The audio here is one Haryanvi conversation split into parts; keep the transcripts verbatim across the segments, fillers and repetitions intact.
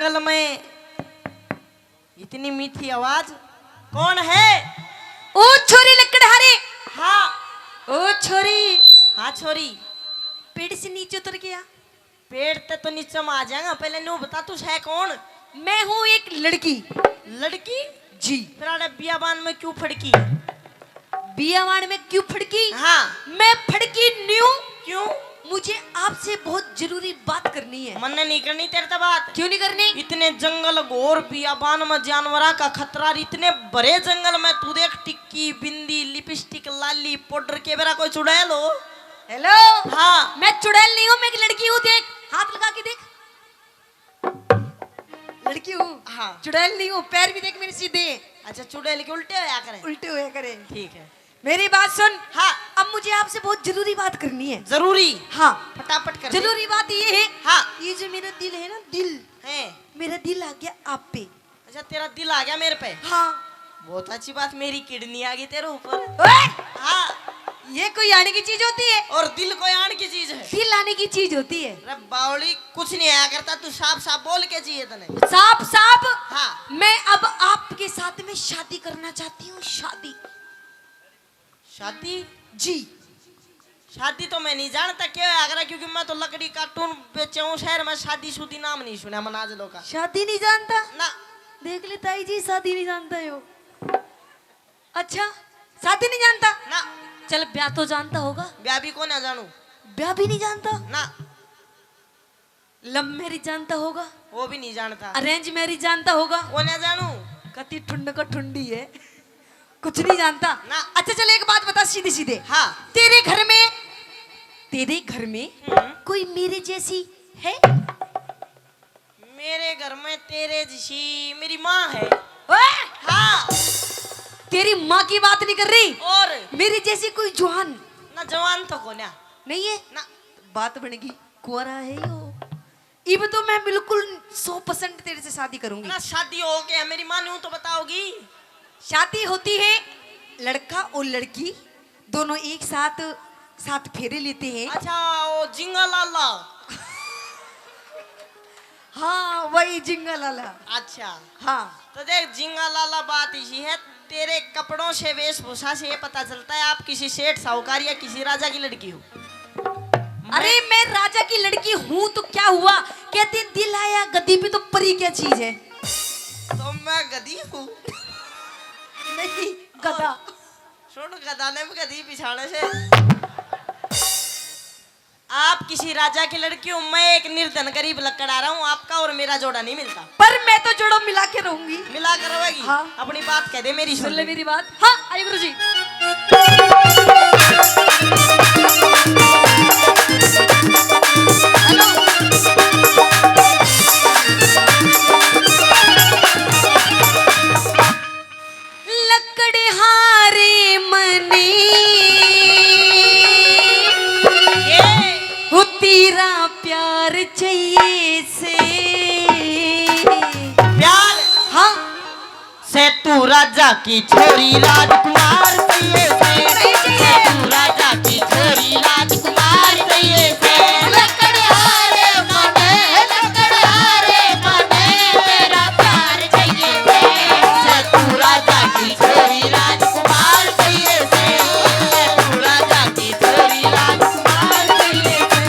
जंगल में इतनी मीठी आवाज, कौन है? ओ छोरी लकड़हारे। हाँ। ओ छोरी। हाँ छोरी। पेड़ से नीचे उतर गया। पेड़ ते तो नीचे में आ जाएगा, पहले न्यू बता तू है कौन? मैं हूँ एक लड़की। लड़की? जी। फिर आड़े बियाबान में क्यों फड़की? बियाबान में क्यों फड़की? हाँ। मैं फड़की न्यू। क्यों? मुझे आपसे बहुत जरूरी बात करनी है। मन्ने नहीं करनी तेरे से बात। क्यों नहीं करनी? इतने जंगल घोर बियाबान में जानवरा का खतरा, इतने बड़े जंगल में तू देख टिक्की, बिंदी, लिपस्टिक, लाली, पाउडर के बेरा कोई चुड़ैल हो? हेलो। हाँ। मैं चुड़ैल नहीं हूँ, मैं एक लड़की हूँ। देख, हाथ लगा के देख। लड़की हूँ। हाँ। चुड़ैल नहीं हूँ, पैर भी देख मेरे सीधे। अच्छा, चुड़ैल के उल्टे होया करे। उल्टे होया करे। ठीक है। मेरी बात सुन। हाँ। अब मुझे आपसे बहुत जरूरी बात करनी है। जरूरी? हाँ। फटाफट कर दे। जरूरी बात ये है। हाँ। ये जो मेरा दिल है ना, दिल है। मेरा दिल आ गया आप पे। अच्छा, तेरा दिल आ गया मेरे पे? हाँ। बहुत अच्छी बात, मेरी किडनी आ गई तेरे ऊपर। ओए! हाँ। ये कोई आने की चीज होती है? और दिल कोई आने की चीज है? दिल आने की चीज होती है। अरे बावली, कुछ नहीं आया करता, तू साफ साफ बोल के चाहिए तने। साफ साफ? हाँ। मैं अब आपके साथ में शादी करना चाहती हूँ, शादी। शादी? जी। शादी तो मैं नहीं जानता क्या है आगरा, क्योंकि मैं तो लकड़ी कार्टून बेचे हूँ शहर में, शादी शुदी नाम नहीं सुना मनाज लोग का। शादी नहीं जानता? ना। देख ले ताई जी, शादी नहीं जानता यो। अच्छा, शादी नहीं जानता? ना। चल, ब्याह तो जानता होगा? ब्याह भी को ना जानू। ब्याह भी नहीं जानता? ना। लव मैरिज जानता होगा? वो भी नहीं जानता। अरेंज मैरिज जानता होगा? वो ना जानू। कति ठुंड का ठुंडी है, कुछ नहीं जानता। ना। अच्छा चल, एक बात बता सीधे सीधे। हाँ। तेरे घर में, तेरे घर में हम्म। कोई मेरे जैसी है? मेरे घर में तेरे जैसी मेरी माँ है। ओए! हाँ। तेरी माँ की बात नहीं कर रही। और? मेरी जैसी कोई जवान? ना, जवान तो कोन्या। नहीं है? ना। बात बनेगी, कुंवारा है यो। इब तो मैं बिल्कुल सौ परसेंट तेरे से शादी करूंगी। ना, शादी हो क्या? मेरी माँ ने यूं तो बताओगी। शादी होती है, लड़का और लड़की दोनों एक साथ सात फेरे लेते हैं। अच्छा, वो जिंगा लाला। हाँ, वही जिंगा लाला। अच्छा। हाँ। तो देख जिंगा लाला, बात इसी है, तेरे कपड़ों से, वेशभूषा से ये पता चलता है आप किसी सेठ साहूकार या किसी राजा की लड़की हो। अरे मैं राजा की लड़की हूँ तो क्या हुआ, कहते दिल आया गद्दी पे तो परी क्या चीज है। तो मैं गधी हूँ। नहीं, गधा। सुन, गधा ने भी गधी बिछाने से। आप किसी राजा की लड़की हो, मैं एक निर्धन गरीब लकड़हारा हूँ, आपका और मेरा जोड़ा नहीं मिलता। पर मैं तो जोड़ा मिला के रहूंगी। मिला के रहेगी? हाँ। अपनी बात कह दे मेरी, सुन ले मेरी बात। हाँ, आइए गुरु जी। लकड़हारे मने, ये। हो तेरा प्यार चाहिए से। प्यार? हाँ। से तू राजा की छोरी राजकुमार चाहिए से। से तू राजा की छोरी राजकुमार चाहिए से। लकड़हारे मने, लकड़हारे मने, तेरा प्यार चाहिए से। से तू राजा की छोरी राजकुमार चाहिए से। से तू राजा की छोरी राजकुमार चाहिए से।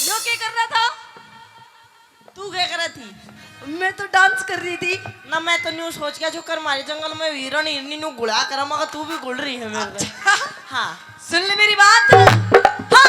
यो क्या कर रहा था? तू क्या कर रही थी? मैं तो डांस कर रही थी। ना, मैं तो न्यू सोच गया, जो कर हमारे जंगल में हिरण हिरनी न्यू घुला कर, मगर तू भी घुल रही है मेरे पे। अच्छा। हाँ। सुन ले मेरी बात। हाँ।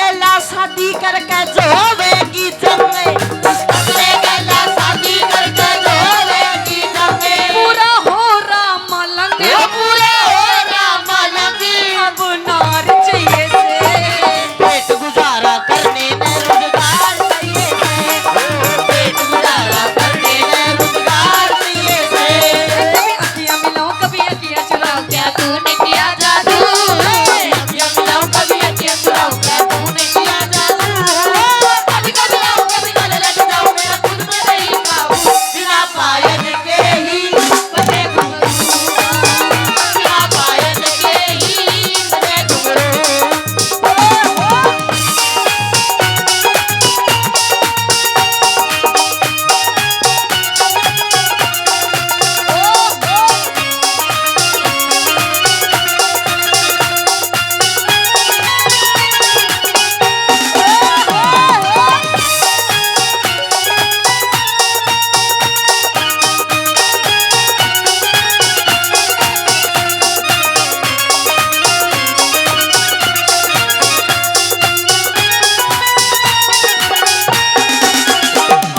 गैला शादी करके जो होवेगी जंग। उसके गैला शादी करके जो होवेगी जंग। पूरा हो रहा मलंग। वो पूरा हो रहा मलंग। अब नार चाहिए से। पेट गुजारा करने में रोजगार चाहिए से। पेट गुजारा करने में रोजगार चाहिए से। कभी अखियां मिलाओ, कभी अखियां चुराओ, क्या तूने किया जादू?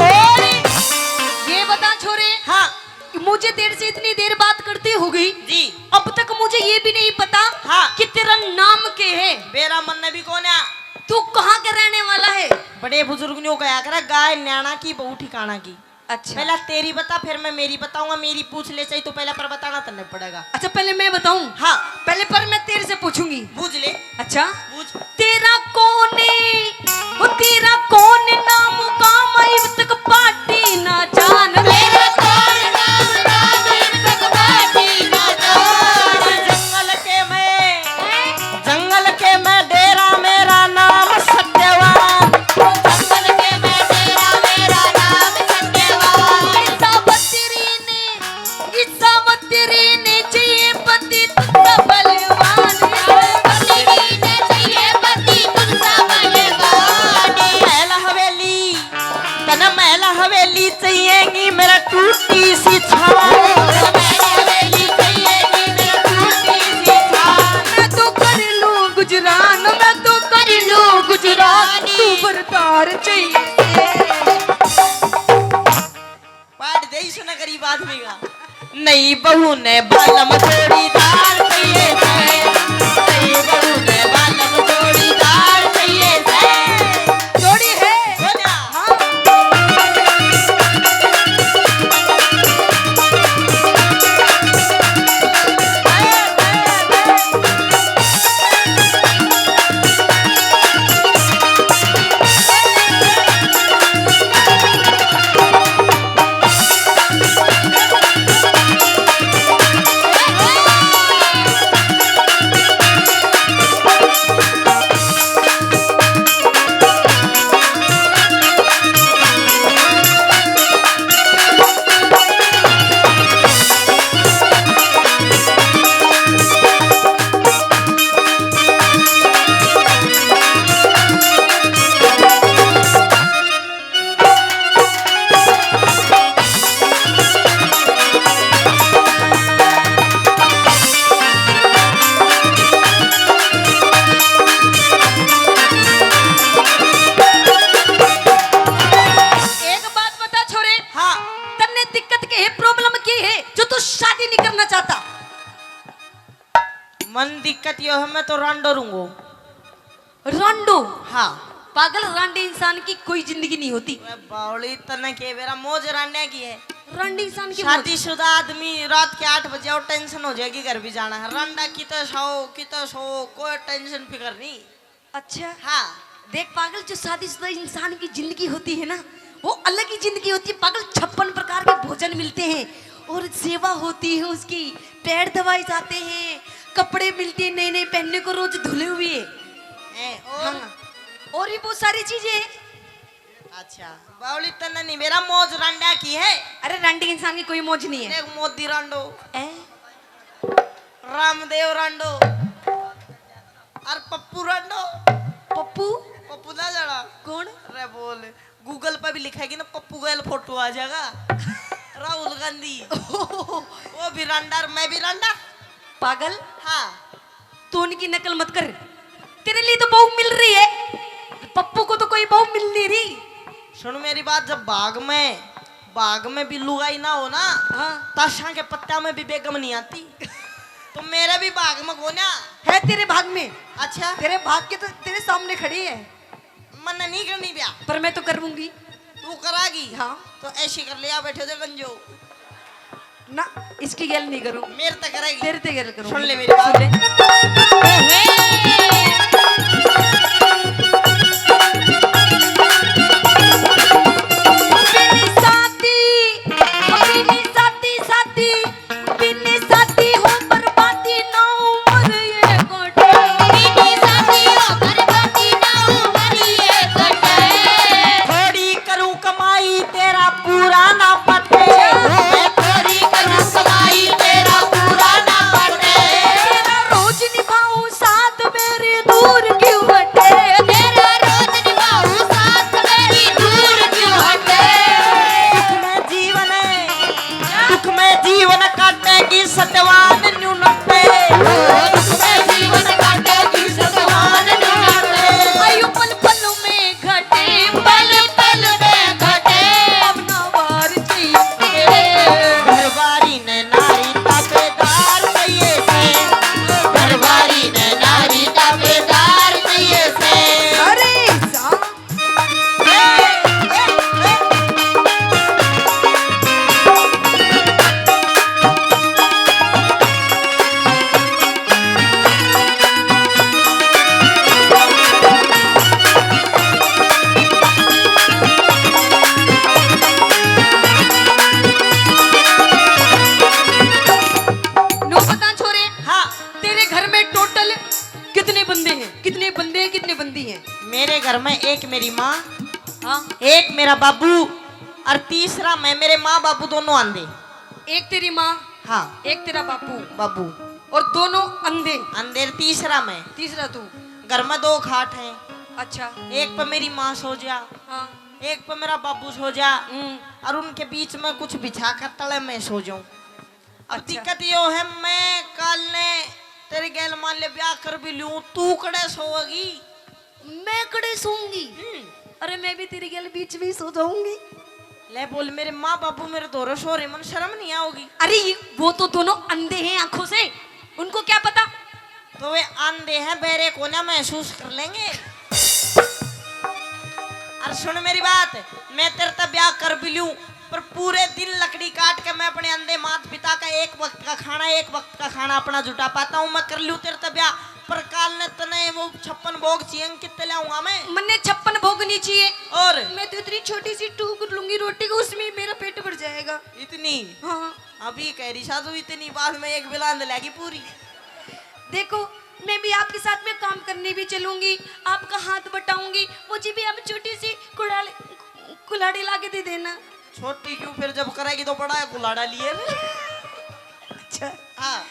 और ये बता छोरे, हाँ। मुझे तेरे से इतनी देर बात करती हो गई, जी। अब तक मुझे ये भी नहीं पता, हाँ। कि तेरा नाम क्या है। बेरा मन ने भी कौन है? तू कहाँ का रहने वाला है? बड़े बुजुर्ग ने कहा करे, गाय न्याणा की, बहू ठिकाना की। अच्छा। पहला तेरी बता, फिर मैं मेरी बताऊंगा। मेरी पूछ ले चाहिए तो पहले, पर बताना तन्ने पड़ेगा। अच्छा, पहले मैं बताऊं? हाँ। पहले पर मैं तेरे से पूछूंगी। पूछ ले। अच्छा। पूछ। तेरा कौन है? वो तेरा कौन नाम, काम इब तक पार्टी ना जान। तेरा कौन नाम, काम इब तक पार्टी ना जान। जंगल के मैं, हैं? जंगल के मैं डेरा, मेरा नाम सत्यवान। जंगल के मैं डेरा, मेरा नाम सत्यवान। इस सावित्री ने, इस सावित्री ने चाहिए पति तुझसा बलवान। इस सावित्री ने चाहिए पति तुझसा बलवान। महल हवेली, तन महल हवेली चाहिएगी मेरा टूटी सी छान। महल हवेली चाहिएगी मेरा टूटी सी छान। मैं तो कर लूं गुजरान, मैं तो कर लूं गुजरान, तू बरदार चाहिए। पाट दे इसने गरीब आदमी का। नई बहू ने बालम जोड़ीदार चाहिए से। नई बहू ने बालम जोड़ीदार चाहिए से। जोड़ी है। हो जा। हाँ। एक बात बता छोरे, हाँ। तन्ने दिक्कत के है, प्रॉब्लम की है जो तू शादी नहीं करना चाहता? मन दिक्कत यो है, मैं तो रांडो रूंगो। रांडो? हाँ। पागल, रांडे इंसान की कोई जिंदगी नहीं होती। अरे बावली, तन्ने के बेरा मौज रांडे की है? रांडे इंसान की मौज। शादीशुदा आदमी रात के आठ बजे और टेंशन हो जाएगी, घर भी जाना है। रांडा कितो सो, कितो सो, कोई टेंशन फिकर नहीं। अच्छा। हाँ। देख पागल, जो शादीशुदा इंसान की जिंदगी होती है ना, वो अलग ही जिंदगी होती है पागल। छप्पन प्रकार के भोजन मिलते हैं और सेवा होती है उसकी, पैर दबाए जाते हैं, कपड़े मिलते हैं नए नए पहनने को, रोज धुले हुए। ए, और? हाँ। और भी बहुत सारी चीजें हैं। अच्छा, बावली, तन्ने नहीं, मेरा मौज रांडा की है। अरे, रांडी इंसान की कोई मौज नहीं है। देख, मोदी रांडो, ए? रामदेव रांडो और पप्पू रांडो। पप्पू? पप्पू ना जाना? कौन? अरे बोल, Google पे भी लिखेगी ना पप्पू गोयल, फोटो आ जाएगा। राहुल गांधी। वो भी रांडा और मैं भी रांडा। पागल। हाँ। तू उनकी नकल मत कर, तेरे लिए तो बहू मिल रही है। बहू मिलनी री। सुन मेरी बात, जब बाग में, बाग में भी लुगाई ना हो ना, हाँ। ताशा के पत्ता में भी बेगम नहीं आती। तो मेरे भी बाग में कोन्या। है तेरे भाग में। अच्छा। तेरे भाग के तो तेरे सामने खड़ी है। मन्ने नहीं करनी ब्याह। पर मैं तो करूंगी। तू करागी? हाँ। तो ऐसी कर लिया, बैठे थे गंजो। ना, इसकी गैल नहीं करूं। मेरे तक करेगी। तेरे ते गैल करूं। सुन ले मेरी बात। सुन ले। बिन शादी, बिन शादी, शादी, बिन शादी हो बर्बादी ना उम्र ये गोटे। बिन शादी हो बर्बादी ना उम्र ये गोटे। थोड़ी करूं कमाई तेरा पूरा ना पटे। मैं थोड़ी करूं कमाई तेरा पूरा ना पटे। तेरा रोज निभाऊं साथ मेरे दूर क्यों हटे। तेरा रोज निभाऊं साथ मेरी दूर क्यों हटे। दुख में जीवन, दुख में जीवन काटेगी सतवान न्यू नटे। दुख में जीवन काटेगी सतवान न्यू नटे। आयु पल पल में घटे, पल पल में घटे। अपना वार चाहिए। घरवारी ने नारी ताबेदार चाहिए से, घरवारी ने नारी ताबेदार चाहिए से। अरे सा- नो बता छोरे। हाँ। तेरे घर में टोटल कितने बंदे हैं? कितने बंदे हैं, कितने बंदी हैं? मेरे घर में एक मेरी माँ, हाँ। एक मेरा बाबू और तीसरा मैं, मेरे माँ बाबू दोनों आंधे। एक तेरी माँ, हाँ। एक तेरा बापू। बाबू। और दोनों अंधे। अंधे, तीसरा मैं। तीसरा तू। घर में दो खाट हैं। अच्छा। एक पे मेरी माँ सो जा, हाँ। एक पे मेरा बाबू सो जा, हम्म। और उनके बीच में कुछ बिछा कर तले मैं सो जाऊं। अब अच्छा। दिक्कत यो है, मैं काल ने तेरे गैल मान ले ब्याह कर भी लूं, तू कड़े सोएगी? मैं कड़े सोऊंगी? हम्म। अरे, मैं भी तेरे गैल बीच में ही सो जाऊंगी। ले बोल, मेरे माँ बाबू मेरे धोरे सो रहे, मन शर्म नहीं आओगी? अरे, ये, वो तो दोनों अंधे हैं आंखों से, उनको क्या पता? तो वे अंधे हैं, बहरे को ना महसूस कर लेंगे। और सुन मेरी बात, मैं तेरे ते ब्याह कर भी लूं, पर पूरे दिन लकड़ी काट के मैं अपने अंधे मात पिता का एक वक्त का खाना, एक वक्त का खाना अपना जुटा पाता हूँ। मैं कर लूँ तेरे ते ब्याह, पर काल ने तने वो छप्पन भोग चाहिए, कितने लाऊंगा मैं? मन्ने छप्पन भोग नहीं चाहिए। और? मैं तो इतनी छोटी सी टूक लूंगी रोटी को, उसमें ही मेरा पेट भर जाएगा। इतनी? हाँ। अभी कह रही साधु इतनी, बाद में एक बिलांद लेगी पूरी। देखो, मैं भी आपके साथ में काम करने भी चलूंगी, आपका हाथ बटाऊंगी, मुझे भी आप छोटी सी कुड़ाल-, कुल्हाड़ी ला के दे देना। छोटी क्यों, फिर जब करेगी तो बड़ा है कुल्हाड़ा लिए। अच्छा। हाँ।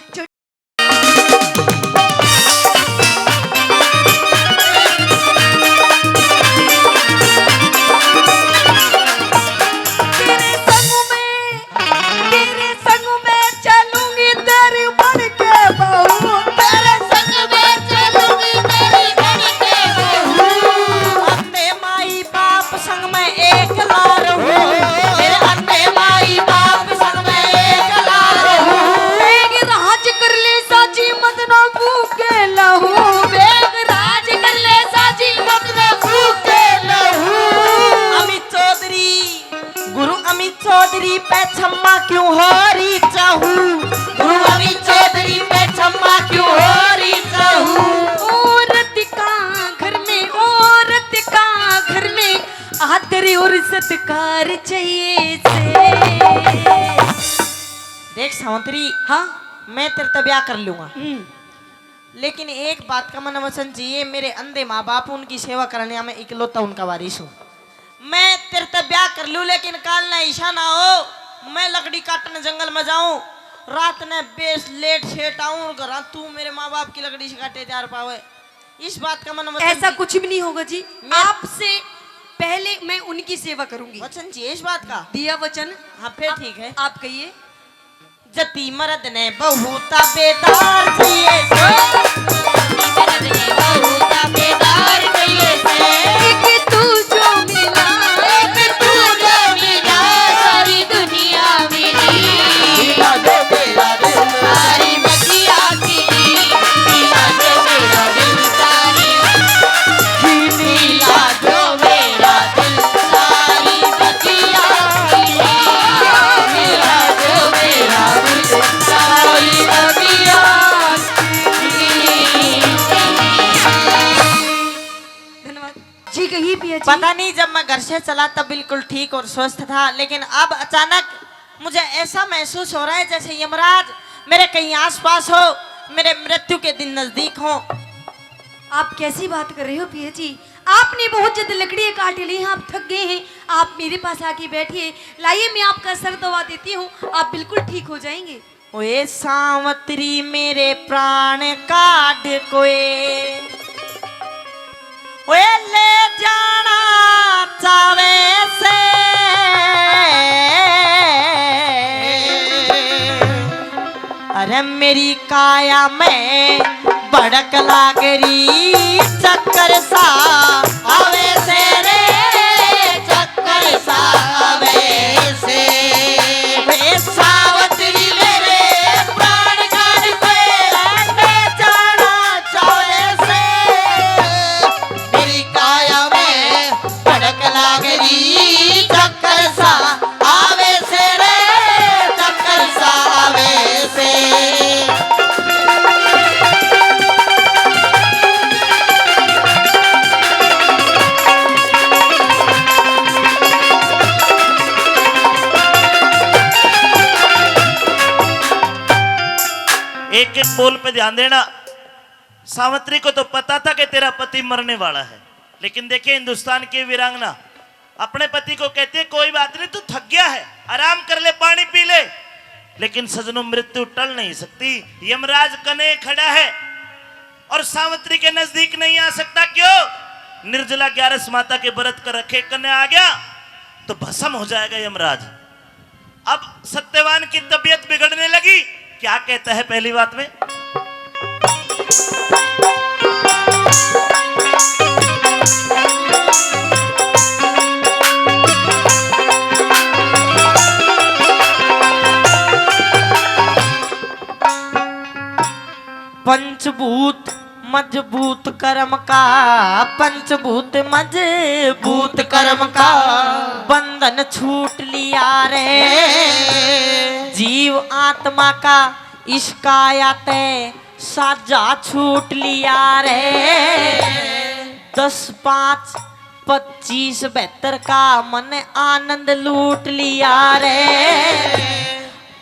तेरे संग में, तेरे संग में चलूंगी तेरी बन के बहू। तेरे संग में चलूंगी तेरी बन के बहू। अपने माई बाप संग में एक लार हूँ, मेरे अंधे माई बाप संग में एक लार हूँ। बेग राज कर ले साजी मत ना फूके लहू, बेग राज कर ले साजी मत ना फूके लहू। अमित चौधरी, गुरु अमित चौधरी पे छम्मा क्यों हो रही चाहू, गुरु अमित चौधरी पे छम्मा क्यों हो रही चाहू। औरत का घर में, औरत का घर में आदर और सत्कार चाहिए से। देख सावंतरी, हाँ? मैं तेरे ते ब्याह कर लूंगा, हम्म। लेकिन एक बात का मन वचन चाहिए, मेरे अंधे माँ बाप, उनकी सेवा करने में इकलौता उनका वारिस हूँ। मैं तेरे ते ब्याह कर लूँ, लेकिन काल ने ऐसा ना हो मैं लकड़ी काटने जंगल में जाऊँ, रात ने बेस लेट सेट आऊँ और घर तू मेरे माँ बाप की लकड़ी से काटे तैयार पावे। इस बात का मन वचन ऐसा जी। कुछ भी नहीं होगा जी। मैं आपसे पहले मैं उनकी सेवा करूंगी। वचन जी, इस बात का? दिया वचन। हाँ, फिर आप, ठीक है। आप कहिए। जती मर्द ने बहू ताबेदार चाहिए से। जती मर्द ने बहू ताबेदार चाहिए से। एक तू जी पिया जी। पता नहीं, जब मैं घर से चला तब बिल्कुल ठीक और स्वस्थ था, लेकिन अब अचानक मुझे ऐसा महसूस हो रहा है जैसे यमराज मेरे कहीं आसपास हो, मेरे मृत्यु के दिन नजदीक हो। आप कैसी बात कर रहे हो पिया जी? आपने बहुत ज्यादा लकड़ियाँ काट ली हैं, आप थक गए हैं, आप मेरे पास आके बैठिए, लाइए मैं आपका सर दबा देती हूँ, आप बिल्कुल ठीक हो जाएंगे। ओए सांवतरी मेरे प्राण काढ़ कोए, ओए ले जाना चावे से। अरे मेरी काया में भड़क लाग री, चक्कर सा आवे से रे, चक्कर सा आवे से। वे सावतरी मेरे प्राण काढ़ के ले जाना चाहे से। मेरी काया में भड़क लाग री, चक्कर सा आवे से रे, चक्कर सा आवे से। एक एक बोल पे ध्यान देना। सावित्री को तो पता था कि तेरा पति मरने वाला है, लेकिन देखिए, हिंदुस्तान की वीरांगना अपने पति को कहती है, "कोई बात नहीं, तू थक गया है, आराम कर ले, पानी पी ले।" लेकिन सजनों, मृत्यु टल नहीं सकती। यमराज कने खड़ा है और सावित्री के नजदीक नहीं आ सकता। क्यों? निर्जला ग्यारस माता के व्रत कर रखे, कने आ गया तो भस्म हो जाएगा यमराज। अब सत्यवान की तबीयत बिगड़ने लगी। क्या कहता है पहली बात में? पंचभूत मजबूत कर्म का, पंचभूत मजबूत कर्म का, बंधन छूट लिया रे। जीव आत्मा का इश्क आया ते साजा छूट लिया रे। दस पाँच पच्चीस बहत्तर का मन आनंद लूट लिया रे।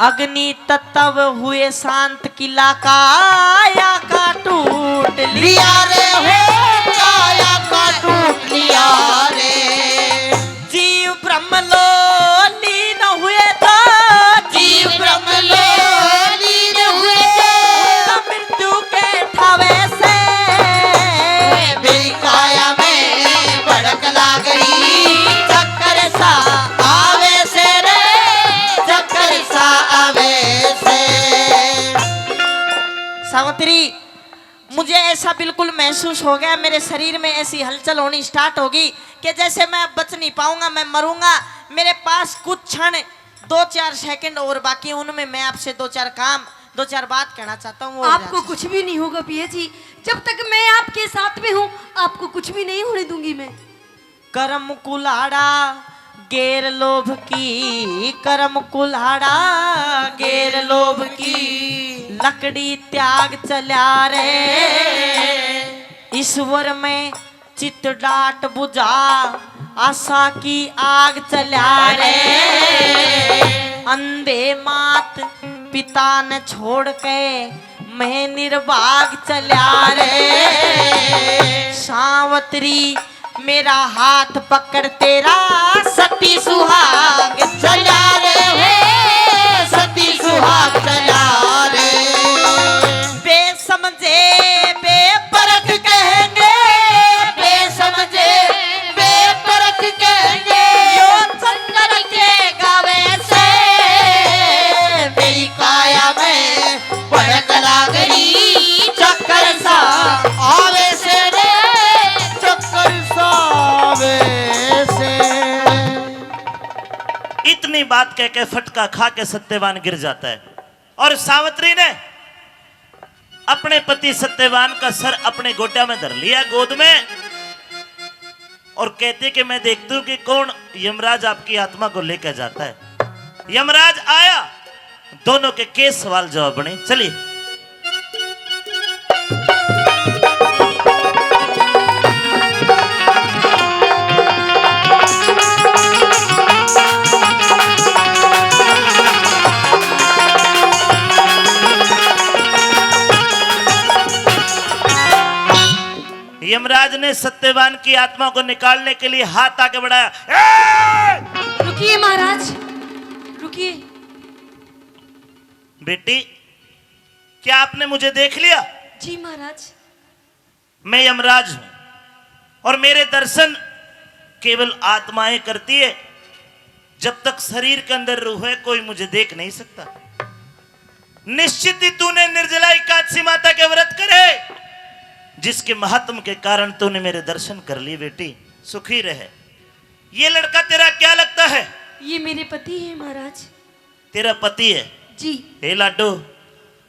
अग्नि तत्व हुए शांत, किला काया का टूट लिया रे, हो काया का टूट लिया रे। जीव ब्रह्म लो लीन हुए तो, जीव ब्रह्म लो लीन हुए तो, मृत्यु के ठावे से। मेरी काया में भड़क लाग री, चक्कर सा आवे से रे, चक्कर सा आवे से। सावित्री, मुझे ऐसा बिल्कुल महसूस हो गया, मेरे शरीर में ऐसी हलचल होनी स्टार्ट होगी कि जैसे मैं अब बच नहीं पाऊंगा, मैं मरूंगा। मेरे पास कुछ क्षण, दो चार सेकंड और बाकी, उनमें मैं आपसे दो चार काम, दो चार बात कहना चाहता हूँ, वो आपको कुछ भी नहीं होगा पिया जी, जब तक मैं आपके साथ में हूँ, आपको कुछ भी नहीं होने दूंगी मैं। कर्म कुल्हाड़ा गेर लोभ की, कर्म कुल्हाड़ा गेर लोभ की, लकड़ी त्याग चल्या रे। ईश्वर में चित डाट बुझा, आशा की आग चल्या रे। अंधे मात पिता ने छोड़ के मैं निर्भाग चल्या रे। सावतरी मेरा हाथ पकड़ तेरा सती सुहाग चल्या रे, हे सती सुहाग चल्या रे। बेसमझे बेपरख कहेंगे, बेसमझे बेपरख कहेंगे, यो चंदन के गावे से। मेरी काया में भड़क लागरी, चक्कर सा आवे से रे, चक्कर सा आवे से। इतनी बात कह के फटका खा के सत्यवान गिर जाता है और सावित्री ने अपने पति सत्यवान का सर अपने गोड्या में धर लिया, गोद में, और कहती कि मैं देखती हूँ कि कौन यमराज आपकी आत्मा को लेकर जाता है। यमराज आया, दोनों के के सवाल जवाब बने। चलिए। यमराज ने सत्यवान की आत्मा को निकालने के लिए हाथ आगे बढ़ाया। ए! रुकिए महाराज, रुकिए। बेटी, क्या आपने मुझे देख लिया? जी महाराज। मैं यमराज हूं और मेरे दर्शन केवल आत्माएं करती है। जब तक शरीर के अंदर रूह है, कोई मुझे देख नहीं सकता। निश्चित ही तूने निर्जला एकादशी माता के व्रत करे, जिसके महात्म के कारण तूने मेरे दर्शन कर लिए। बेटी, सुखी रहे। ये लड़का तेरा क्या लगता है? ये मेरे पति हैं महाराज। तेरा पति है? जी। हे लाडो,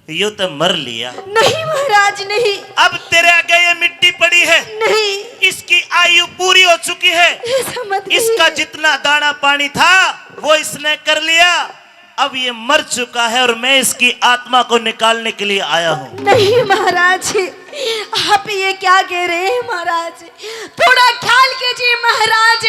यो तो मर लिया। नहीं महाराज, नहीं। अब तेरे आगे ये मिट्टी पड़ी है। नहीं। इसकी आयु पूरी हो चुकी है। ऐसा मत इसका कहिए। जितना दाना पानी था, वो इसने कर लिया। अब ये मर चुका है और मैं इसकी आत्मा को निकालने के लिए आया हूँ। नहीं महाराज, आप ये क्या कह रहे हैं महाराज? थोड़ा ख्याल कीजिए महाराज,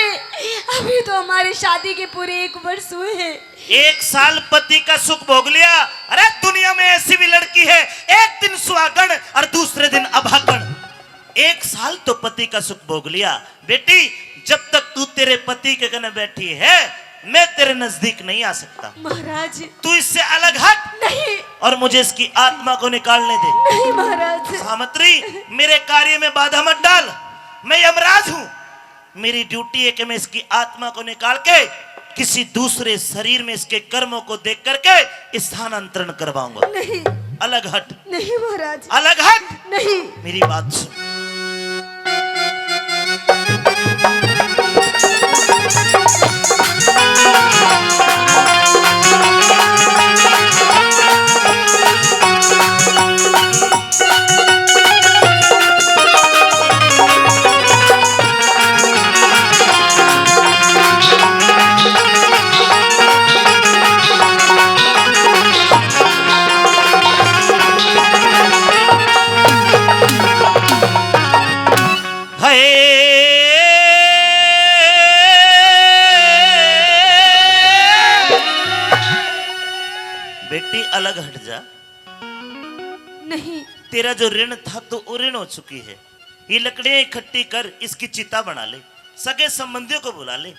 अभी तो हमारे शादी के पूरे एक वर्ष हुए हैं। एक साल पति का सुख भोग लिया। अरे, दुनिया में ऐसी भी लड़की है, एक दिन सुहागण और दूसरे दिन अभागण। एक साल तो पति का सुख भोग लिया। बेटी, जब तक तू तेरे पति के कने बैठी है, मैं तेरे नजदीक नहीं आ सकता। महाराज। तू इससे अलग हट। नहीं। और मुझे इसकी आत्मा को निकालने दे। नहीं महाराज। सावित्री, मेरे कार्य में बाधा मत डाल। मैं यमराज हूँ। मेरी ड्यूटी है कि मैं इसकी आत्मा को निकाल के किसी दूसरे शरीर में इसके कर्मों को देख करके स्थानांतरण करवाऊंगा। नहीं। अलग हट। नहीं महाराज। अलग हट। नहीं। मेरी बात सुन। बेटी, अलग हट जा। नहीं। तेरा जो ऋण था, तो वो ऋण हो चुकी है। ये लकड़ियां इकट्ठी कर, इसकी चिता बना ले, सगे संबंधियों को बुला ले।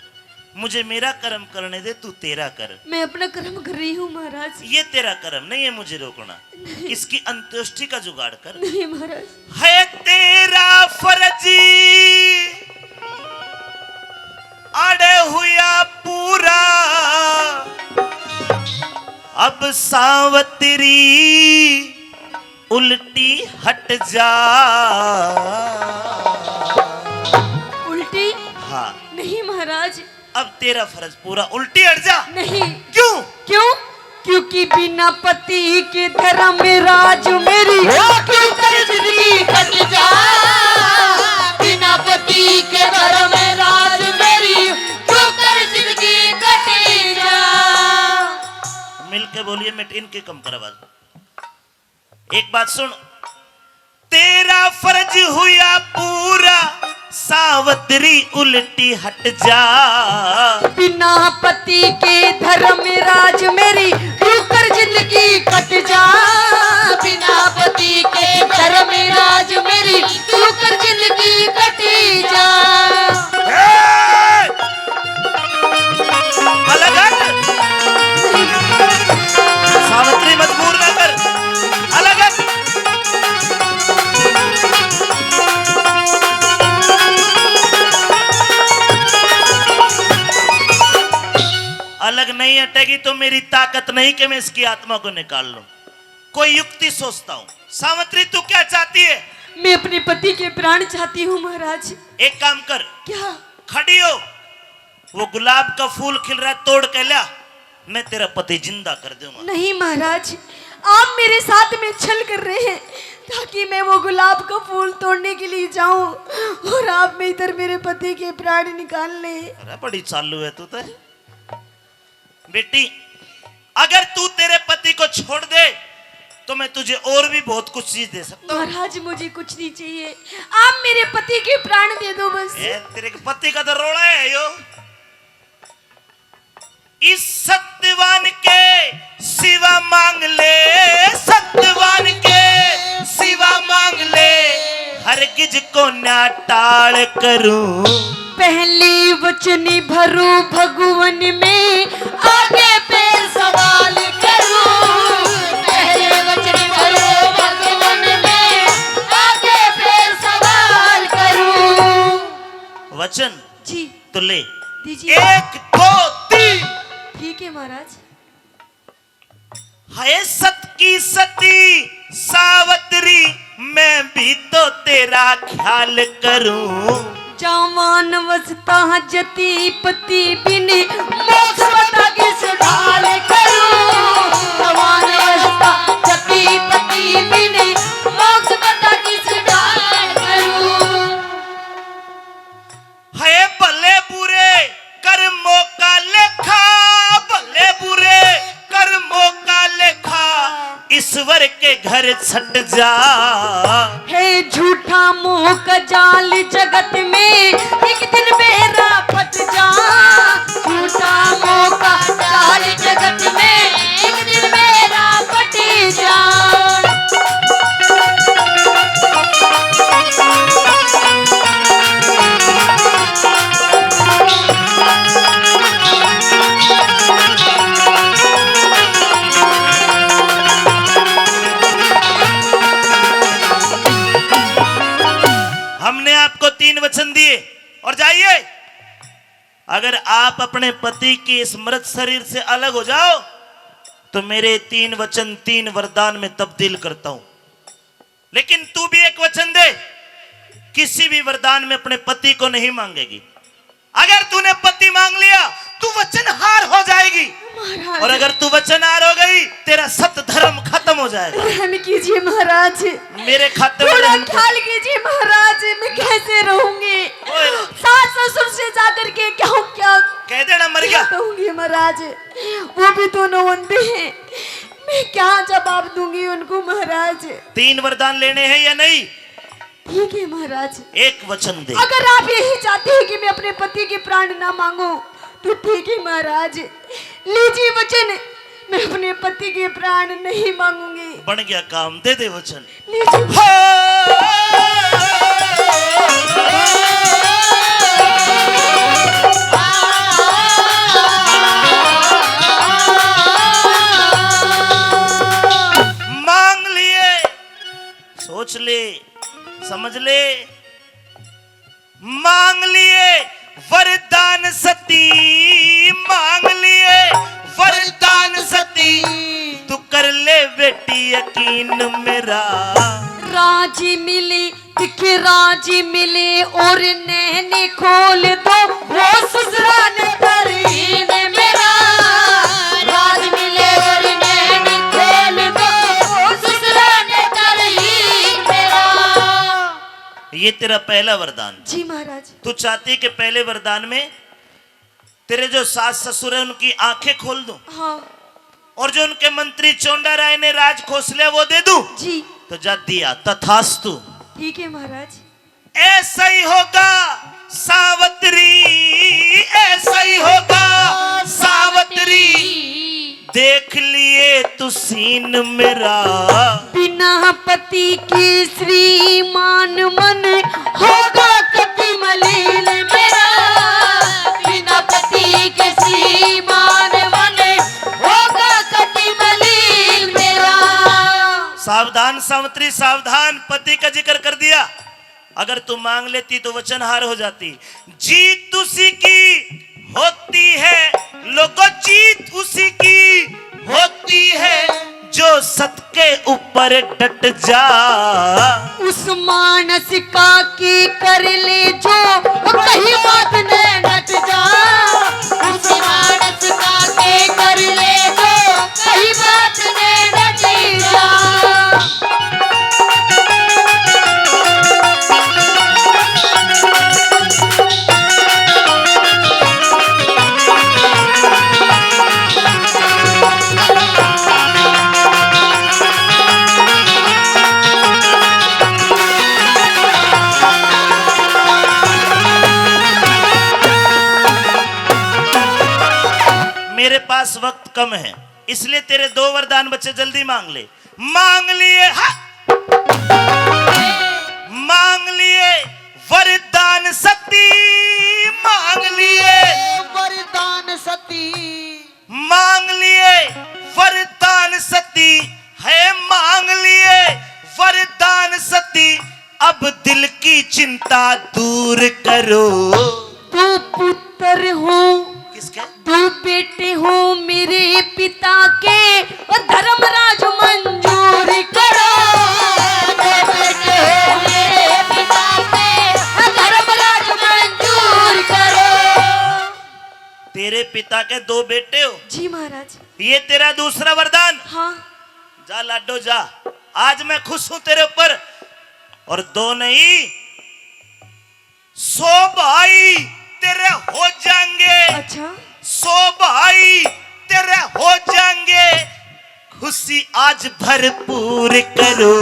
मुझे मेरा कर्म करने दे, तू तेरा कर। मैं अपना कर्म कर रही हूँ महाराज। ये तेरा कर्म नहीं है मुझे रोकना। इसकी अंत्येष्टि का जुगाड़ कर। नहीं महाराज। है तेरा फर्ज अड़े हुआ पूरा, अब सावतरी उल्टी हट जा। उल्टी? हाँ। नहीं महाराज। अब तेरा फर्ज पूरा, उल्टी हट जा। नहीं। क्यों? क्यों? क्योंकि बिना पति के धर्म राज मेरी, क्यों कर जिंदगी कट जा। बिना पति के धर्म राज मेरी, क्यों कर जिंदगी कट जा। मिलके बोलिए, मिट इनके कम कर आवाज। एक बात सुन, तेरा फर्ज हुआ पूरा, सावतरी उल्टी हट जा। बिना पति के धर्म राज मेरी, क्यों कर जिंदगी कट जा। बिना पति के धर्म राज मेरी, क्यों कर जिंदगी कट जा। ए! अलग हट। सावित्री, मजबूर ना कर। अलग हट। अलग नहीं हटेगी तो मेरी ताकत नहीं कि मैं इसकी आत्मा को निकाल लूं। कोई युक्ति सोचता हूँ। सावित्री, तू क्या चाहती है? मैं अपने पति के प्राण चाहती हूँ महाराज। एक काम कर, क्या? खड़ी हो, वो गुलाब का फूल खिल रहा है, तोड़ के ला, मैं तेरा पति जिंदा कर दूंगा। नहीं महाराज, आप मेरे साथ में छल कर रहे हैं ताकि मैं वो गुलाब का फूल तोड़ने के लिए जाऊं और आप में इधर मेरे पति के प्राण निकाल ले। अरे, बड़ी चालू है तू तो। बेटी, अगर तू तेरे पति को छोड़ दे तो मैं तुझे और भी बहुत कुछ चीज दे सकता हूँ। महाराज, मुझे कुछ नहीं चाहिए, आप मेरे पति के प्राण दे दो बस। ए, तेरे पति का तो रोला है यो। इस सत्यवान के सिवा मांग ले, सत्यवान के सिवा मांग ले, हर गिज कोन्या टाल करूं। पहली वचनी भरू भगवन में, आगे फिर सवाल करूं। पहली वचनी भरू भगवन में, आगे फिर सवाल करूं। वचन जी। तो ले। दीजिए। एक, दो, तीन। ठीक है महाराज। हाय सत की सती सावतरी, मैं भी तो तेरा ख्याल करूं। जवान अवस्था जती पति बिन, मोक्ष पता किस ढाल करूं। जवान अवस्था जती पति बिन, मोक्ष पता किस ढाल करूं। है भले बुरे कर्मों का लेखा, भले बुरे कर्मों का लेखा, ईश्वर के घर छट जा। हे झूठा मोह का जाल जगत में, एक दिन बेरा फट जा। झूठा मोह का जाल जगत में, एक दिन बेरा फट जा। हमने आपको तीन वचन दिए, और जाइए, अगर आप अपने पति के इस मृत शरीर से अलग हो जाओ, तो मेरे तीन वचन तीन वरदान में तब्दील करता हूं। लेकिन तू भी एक वचन दे, किसी भी वरदान में अपने पति को नहीं मांगेगी। अगर तूने पति मांग लिया, तू वचनहार हो जाएगी। महाराज। और अगर तू वचनहार हो गई, तेरा सत धर्म खत्म हो जाएगा। रहम कीजिए महाराज। मेरे खाते में थोड़ा रहम कर। ख्याल कीजिए महाराज, मैं कैसे रहूंगी? ओए। सास ससुर से जाकर के क्या, क्या कह देना मर गया। क्या कहूंगी महाराज, वो भी दोनों अंधे हैं, मैं क्या जवाब दूंगी उनको महाराज? तीन वरदान लेने हैं या नहीं? ठीक है महाराज। एक वचन दे। अगर आप यही चाहते हैं कि मैं अपने पति के प्राण ना मांगूं, तो ठीक है महाराज, लीजिए वचन, मैं अपने पति के प्राण नहीं मांगूंगी। बन गया काम, दे दे वचन। लीजिए। हाँ। मांग लिए, सोच ले, समझ ले। मांग लिए वरदान सती, मांग लिए वरदान सती, तू कर ले बेटी यकीन मेरा। राज मिले दिखे राज मिले और नैन खोल दो, वो ससुराल तरहीन मेरा। राज मिले और नैन खोल दो, वो ससुराल तरहीन मेरा। ये तेरा पहला वरदान। जी महाराज। तू चाहती है कि पहले वरदान में तेरे जो सास ससुर है उनकी आंखें खोल दूं? हाँ। और जो उनके मंत्री चोंडा राय ने राज खोस लिया वो दे दूं? जी। तो जा दिया, तथास्तु। ठीक है महाराज। ऐसा ही होगा सावतरी, ऐसा ही होगा सावतरी। देख लिए तू सीन मेरा। बिना पति के श्रीमान मन होगा कति मलिन मेरा। बिना पति के श्रीमान मन होगा कति मलिन मेरा। सावधान सावित्री, सावधान, पति का जिक्र कर दिया। अगर तू मांग लेती तो वचनहार हो जाती। जीत उसी की होती है लोगों, जीत उसी की होती है जो सत के ऊपर डट जा। उस मानस का की कर ले जो, वो कहीं बात ने डट जा। उस मानस का की कर ले जो, कहीं बात ने डट जा। मेरे पास वक्त कम है, इसलिए तेरे दो वरदान बचे, जल्दी मांग ले। मांग लिए, हा। मांग लिए वरदान सती, मांग लिए वरदान सती। मांग लिए वरदान सती, है मांग लिए वरदान सती। अब दिल की चिंता दूर करो। दो पुत्र हो, किसके? दो बेटे हो मेरे पिता के, और धर्मराज मंजूर करो। दो बेटे हो मेरे पिता के, और धर्मराज मंजूर करो। तेरे पिता के दो बेटे हो। जी महाराज। ये तेरा दूसरा वरदान। हाँ। जा लाडो जा, आज मैं खुश हूं तेरे ऊपर। और दो नहीं, सौ भाई तेरे हो जाएंगे। अच्छा। सौ भाई तेरे हो जाएंगे, खुशी आज भरपूर करो।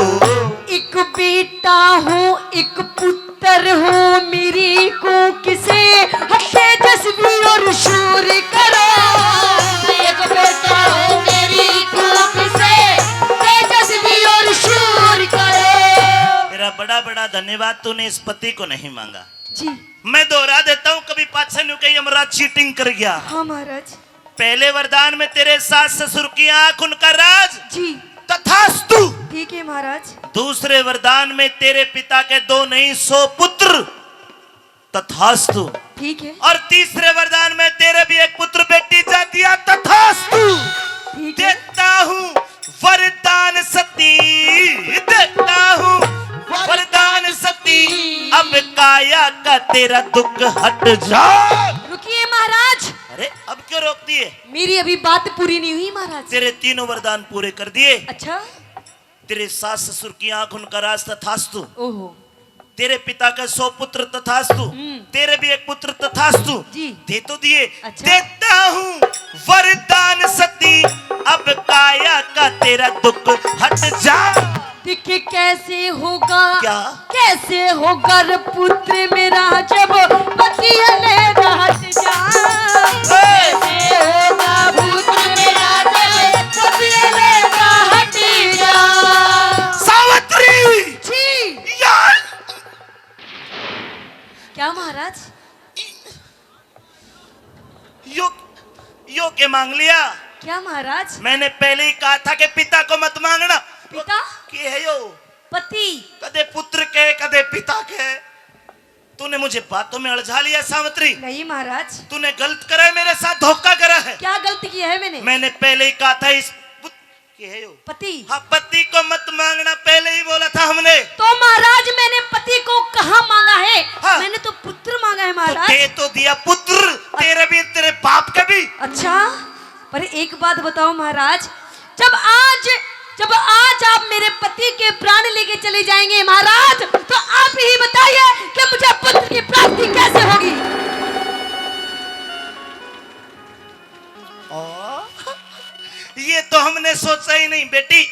एक बेटा हो, एक पुत्र हो, मेरी कोख से तेजस्वी और शूर करो। एक बेटा हो, मेरी कोख से तेजस्वी और शूर करो। तेरा बड़ा बड़ा धन्यवाद, तूने इस पति को नहीं मांगा। जी। मैं दोहरा देता हूँ, कभी पाछे न्यू कही यमराज चीटिंग कर गया। हाँ महाराज। पहले वरदान में तेरे सास ससुर की आंख, उनका राज। जी। तथास्तु। ठीक है महाराज। दूसरे वरदान में तेरे पिता के दो नहीं, सौ पुत्र। तथास्तु। ठीक है। और तीसरे वरदान में तेरे भी एक पुत्र बेटी जा दिया। तथास्तु। ठीक है। देता हूँ वरदान सती, देता हूँ वरदान सती, अब काया का तेरा दुख हट जा। रुकिए महाराज। अरे, अब क्यों रोक दिए? मेरी अभी बात पूरी नहीं हुई महाराज। तेरे तीनों वरदान पूरे कर दिए। अच्छा। तेरे सास ससुर की आंख, उनका राज। तथास्तु। ओहो। तेरे पिता का सौ पुत्र। तथास्तु। हम्म। तेरे भी एक पुत्र। तथास्तु। जी। दे तो दिए। अच्छा। देता हूँ वरदान सती, अब काया का तेरा दुख हट जा। देखे कैसे होगा, क्या? कैसे होगा रे पुत्र मेरा, जब पति अलहदा हट जा। ए! कैसे होगा पुत्र मेरा, जब पति अलहदा हट जा। सावित्री! जी। यार! क्या महाराज? यो, यो के मांग लिया? क्या महाराज? मैंने पहले ही कहा था कि पिता को मत मांगना। पिता? के है यो? पति। कदे पुत्र के, कदे पिता के। तूने मुझे बातों में उलझा लिया सावित्री। नहीं महाराज। तूने गलत करा है मेरे साथ, धोखा करा है। क्या गलत किया है मैंने? मैंने पहले ही कहा था इस पुत-, के है यो? पति। हाँ, पति को मत मांगना, पहले ही बोला था हमने। तो महाराज, मैंने पति को कहाँ मांगा है? हाँ। मैंने तो पुत्र मांगा है तो महाराज। दे तो दिया पुत्र, तेरे भी, तेरे बाप का भी। अच्छा, पर एक बात बताओ महाराज, जब आज, जब आज आप मेरे पति के प्राण लेके चले जाएंगे महाराज, तो आप ही बताइए कि मुझे पुत्र की प्राप्ति कैसे होगी? ओ, ये तो हमने सोचा ही नहीं बेटी।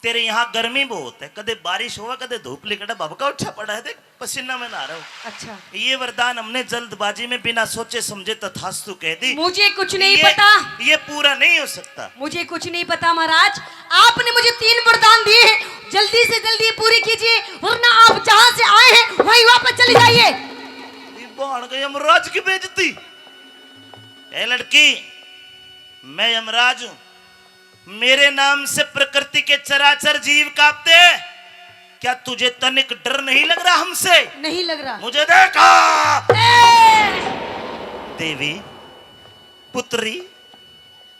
तेरे यहाँ गर्मी बहुत है, कदे बारिश होवा, कदे धूप लिकड़ा, भबका उठा पड़ा है, देख पसीना में नहा रहा हूँ। अच्छा। ये वरदान हमने जल्दबाजी में बिना सोचे समझे तथास्तु कह दी। मुझे कुछ नहीं ये, पता। ये पूरा नहीं हो सकता। मुझे कुछ नहीं पता महाराज, आपने मुझे तीन वरदान दिए हैं, जल्दी से जल्दी पूरे कीजिए, वरना आप जहाँ से आए हैं वहीं वापस चले जाइए। ये बहन के यमराज की बेइज्जती। ए लड़की, मैं यमराज हूं, मेरे नाम से प्रकृति के चराचर जीव कांपते हैं। क्या तुझे तनिक डर नहीं लग रहा हमसे? नहीं लग रहा। मुझे देखा। ए! देवी, पुत्री,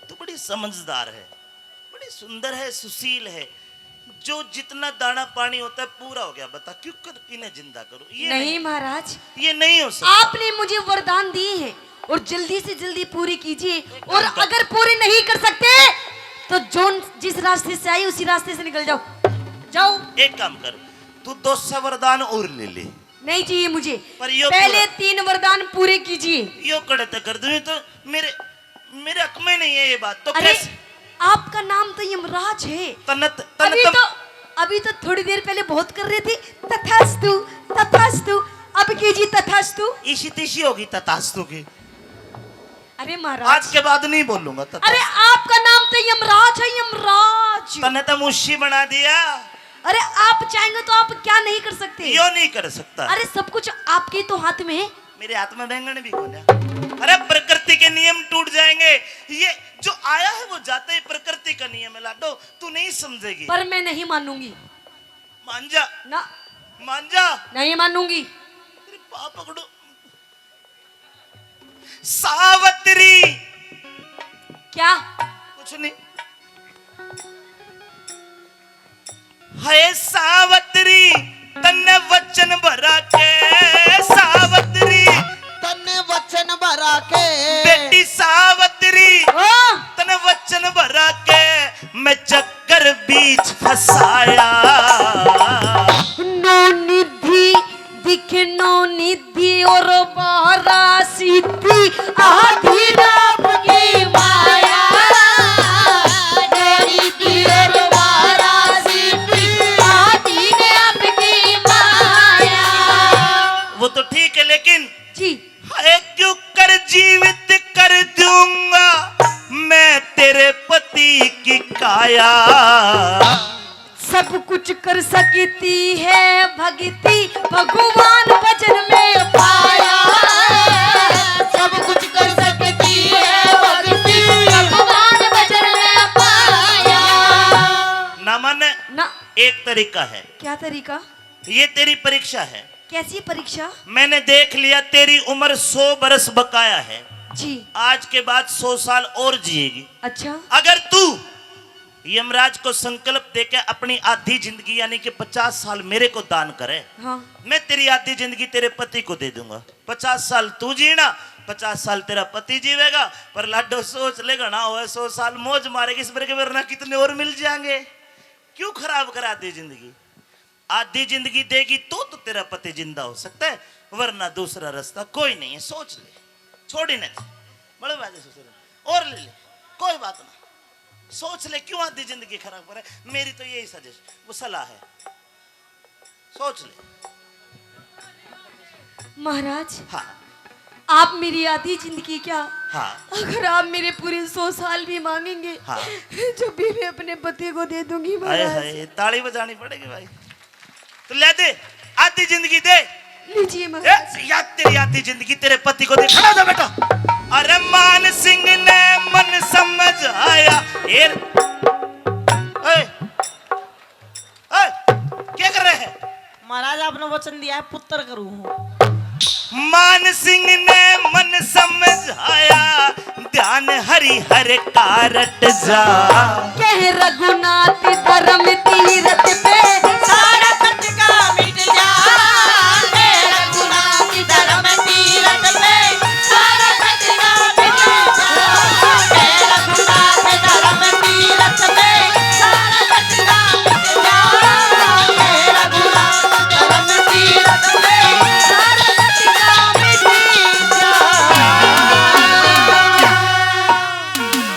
तू बड़ी समझदार है, बड़ी सुंदर है, सुशील है। जो जितना दाना पानी होता है पूरा हो गया, बता क्यों कर इन्हें जिंदा करूं? ये नहीं नहीं, महाराज, ये नहीं हो सकता। आपने मुझे वरदान दिए हैं और जल्दी से जल्दी पूरे कीजिए, और अगर पूरे नहीं कर सकते तो जो जिस रास्ते से आए उसी रास्ते से निकल जाओ, जाओ। एक काम कर, तू दूसरा वरदान और ले ले। नहीं चाहिए मुझे, पर यो पहले पूरा तीन वरदान पूरे कीजिए। यो कड़े तक कर दूं तो मेरे मेरे हक में नहीं है ये बात, तो अरे, कैसे? आपका नाम तो यमराज है। तन्नत, तन्नत अभी तो, अभी तो थोड़ी देर पहले बहुत कर रहे थे, तथास्तु, तथास्तु। अब कीजिए तथास्तु। इसी तिशी होगी तथास्तु की। अरे महाराज। आज के बाद नहीं बोलूंगा तथास्तु। अरे, आपका नाम तो यमराज है, यमराज। तन्ने तो मुशी बना दिया। अरे, आप चाहेंगे तो आप क्या नहीं कर सकते? यो नहीं कर सकता। अरे, सब कुछ आपके तो हाथ में है। मेरे हाथ में बैंगन भी कोन्या। अरे, प्रकृति के नियम टूट जाएंगे। ये जो आया है वो जाता ही प्रकृति का नियम है लाडो, तू नहीं समझेगी। पर मैं नहीं मानूंगी। मान जा। ना। मान जा। नहीं मानूंगी। तेरे पाँव पकड़ू। सावत्री। क्या? कुछ नहीं। है सावत्री, तन्ने वचन भरा के, सावत्री। तन्ने वचन भरा के। बेटी सावत्री, ओ। तन्ने वचन भरा के, मैं चक्कर बीच फंसाया। नौ निधि दिखे नौ निधि और बारह सिद्धि, आधी राम की माया। नौ निधि और बारह सिद्धि, आधी राम की माया। वो तो ठीक है, लेकिन जी। है क्यों कर जीवित कर दूंगा मैं तेरे पति की काया। सब कुछ कर सकती है भक्ति, भगवान भजन में पाया। सब कुछ कर सकती है भक्ति, भगवान भजन में पाया। ना माने ना। एक तरीका है। क्या तरीका? ये तेरी परीक्षा है। कैसी परीक्षा? मैंने देख लिया तेरी उम्र सौ बरस बकाया है। जी। आज के बाद सौ साल और जिएगी। अच्छा। अगर तू यमराज को संकल्प देके अपनी आधी जिंदगी यानी कि पचास साल मेरे को दान करे, हाँ। मैं तेरी आधी जिंदगी तेरे पति को दे दूंगा। पचास साल तू जीना, पचास साल तेरा पति जीवेगा। पर लाडो सोच ले, घना होए सौ साल मौज मारेगी, इस पर के वरना कितने और मिल जाएंगे। क्यों खराब करा दे जिंदगी? आधी जिंदगी देगी तो, तो तेरा पति जिंदा हो सकता है, वरना दूसरा रास्ता कोई नहीं है। सोच ले, छोड़ ही नहीं। बड़े बाजे सोच ले, और ले ले, कोई बात ना। सोच ले, क्यों आधी जिंदगी खराब करे? मेरी तो यही सजेशन, वो सलाह है, सोच ले। महाराज, हाँ। आप मेरी आधी जिंदगी क्या, हाँ। अगर आप मेरे पूरे सौ साल भी मांगेंगे, हाँ। जो भी मैं अपने पति को दे दूंगी, हाय महाराज। हाय, ताली बजानी पड़ेगी भाई। तो ले दे, आधी जिंदगी दे। लीजिए ए, महाराज। या तेरी आधी जिंदगी तेरे पति को दे। खड़ा हो जा बेटा। अरे मान सिंह ने मन समझाया। ए, ए, ए, क्या कर रहे हैं? महाराज, आपने वचन दिया है, पुत्र करूँ हूँ। मान सिंह ने मन समझाया, ध्यान हरि हर का रट जा। कह रघुनाथ धर्म तीरथ पे सारा खटका मिट जा। कह रघुनाथ धर्म तीरथ पे सारा खटका मिट जा। कह रघुनाथ धर्म तीरथ पे सारा खटका मिट जा। कह रघुनाथ धर्म तीरथ पे सारा खटका मिट जा।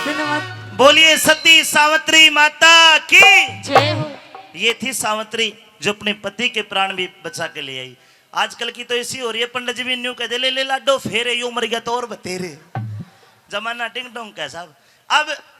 धन्यवाद। बोलिए सती सावित्री माता की। जय हो। ये थी सावित्री जो अपने पति के प्राण भी बचा के ले आई। आजकल की तो ऐसी हो रही है, पंडित जी भी न्यू कह दे, "ले ले लाडो फेरे, यो मर गया तो और बतेरे।" जमाना डिंग डोंग का है साहब। अब